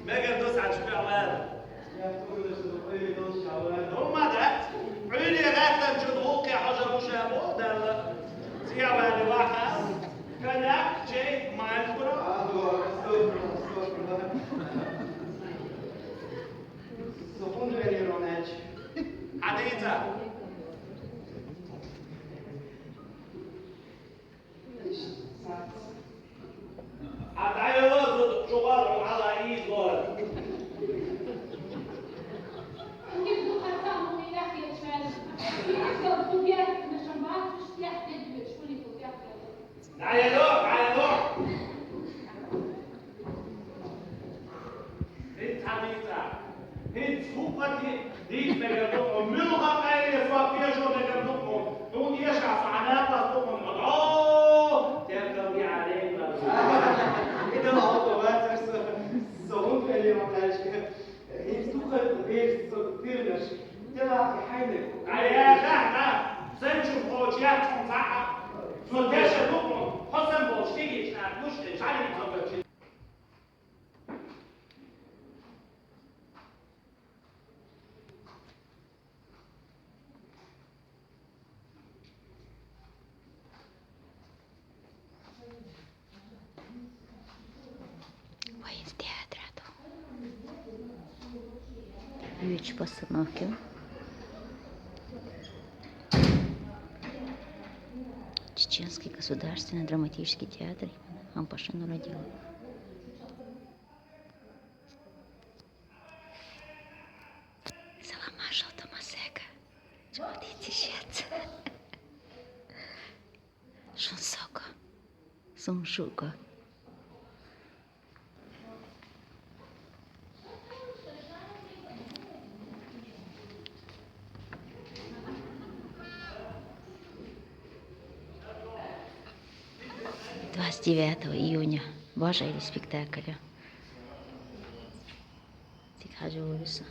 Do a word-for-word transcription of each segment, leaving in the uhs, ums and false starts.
Мегар ду саьчпе вар. Умма дац. Ӏуьйре гӀаьттанчун гӀуллакхе хьожа гуш а боху Далла. Цигахь вали вахас. Коньяк, чай, майнкура. Со хӀунда велира аьлча? Хьадийца. Хьан дӀайоло, зуда чугӀар хьуна хьала ийза лора. ДӀайоло, дӀайоло. ХӀинца хьан дийца? ХӀинца хӀуъа дийца мегар ду хьуна, муьлха къайле сох тешо мегар ду хьуна. Хьуна эшахь со хьан накъост ду хьуна, хьо дӀо тергал яхьа лейна. Идан хьо вацар со, со хӀунда хилийра аьлча. ХӀинца дукха вер со тирнаш. Делахь и хьайнарг. Ай, яхьа, хьа, санчух кхочу яц хьуна цхьаъ. Со теша ду хьуна, хьо санна болуш стигийчу нах гуш дерш, хьан дийца хьо. Вай из театра ду. Юьйцу постановка. Чеченский государственный драматический театр имени Ампаши Нурадилова. Салам маршал Томасека. Чоди тишец. Шун сока. Сум шука. Двадцать девятого июня. Бажа или спектакль. Цига хьажа вуьйса.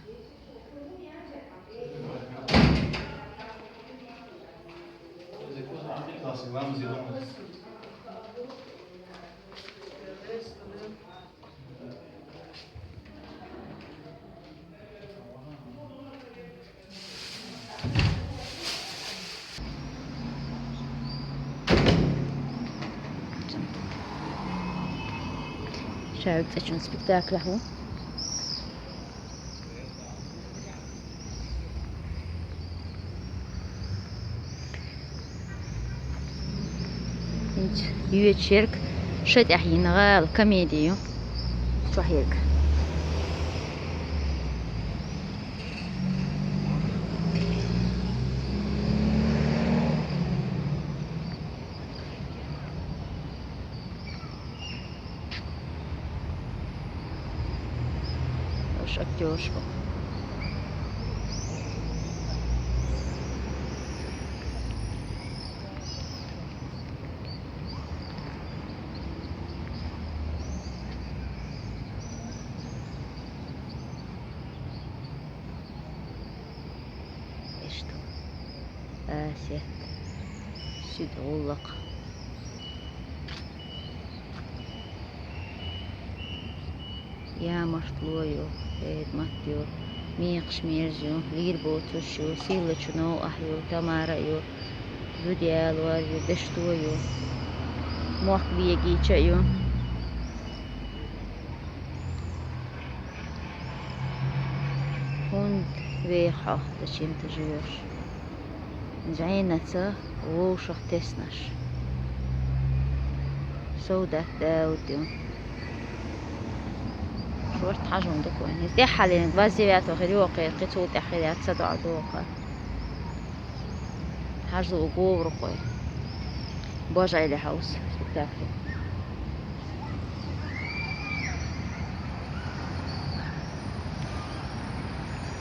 Шаьргацӏечун спектакль ву. ХӀинца йоьдуш ерг ша тӀехь йина гӀала комеди ю. Чохь ерг. Уьш актёрш бу. Иштта. Асет. Шуьга гӀуллакх. Ямартло ю, Эдмат ю, Мекхаш Мерза ю, Лийр боцуш ю, Сийлачу Новкъахь ю, Тамара ю, Зудьялор ю, Дашто ю, Мохк Бегича ю. ХӀунда веха хьо, зачем ты живёшь? Зайнаца вовшах теснаш. Саудат Дауд ю. Шорта хьажун ду кхуьнан. Иза тӀаьххьаллин двадцать девятого хир ю кхин, кхин цул тӀаьхьа хир яц, ца доӀа доху. Хьажа лу говракхой. Божайле хьовса спектакль.